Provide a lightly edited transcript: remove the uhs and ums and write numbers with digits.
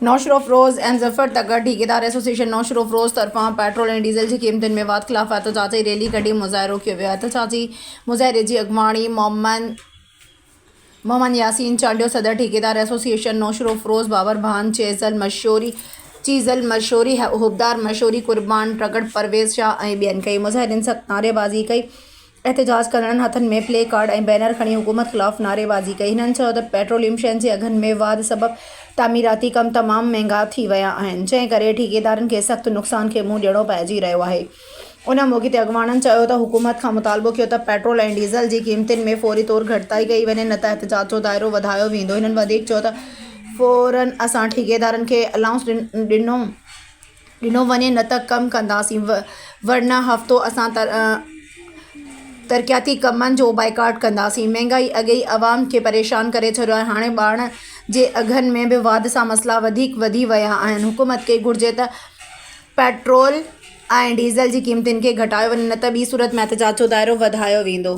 نوشھروفيروز ۽ ظفر تڳڙ ٺيڪيدار ايسوسيئيشن نوشھروفيروز طرفان petrol ۽ diesel جي قيمتن ۾ واڌ خلاف احتجاجي ريلي ڪڍي مظاهرو ڪيو ويو. احتجاجي مظاهري جي اڳواڻي محمد ياسين چانڊيو صدر ٺيڪيدار ايسوسيئيشن نوشھروفيروز، بابر ڀان، چيزل مشوري چيزل مشوري، حبدار مشوري، قربان ٽڳڙ، پرويز شاهه ۽ ٻين ڪئي. مظاهرين سخت نعريبازي ڪئي. احتجاج ڪندڙن هٿن ۾ پلي ڪارڊ ۽ بينر کڻي حڪومت خلاف نعريبازي ڪئي. هنن چيو ته پيٽروليم شين جي اگهن ۾ واڌ سبب تعميراتي ڪم تمام مهنگا ٿي ويا آهن، جنهن ڪري ٺيڪيدارن کي سخت نقصان کي منهن ڏيڻو پئجي رهيو آهي. ان موقعي تي اڳواڻن چيو ته حڪومت کان مطالبو ڪيو ته پيٽرول ۽ ڊيزل جي قيمتن ۾ فوري طور گهٽتائي ڪئي وڃي نه ته احتجاج جو دائرو وڌايو ويندو. هنن وڌيڪ چيو ته فورن اسان ٺيڪيدارن کي الائونس ڏنو ڏنو وڃي نه ته ڪم ڪنداسين ورنه هفتو اسان ترقياتي ڪمن جو بائيڪاٽ ڪنداسين. مهنگائي اڳي ئي عوام کي پريشان ڪري ڇڏيو آهي هاڻي ٻارڻ جي اگهن ۾ به واڌ سان مسئلا وڌيڪ وڌي ويا آهن حڪومت کي گهرجي ته پيٽرول ۽ ڊيزل جي قيمتن کي گهٽايو وڃي نه ته ٻي صورت ۾ احتجاج جو دائرو وڌايو ويندو.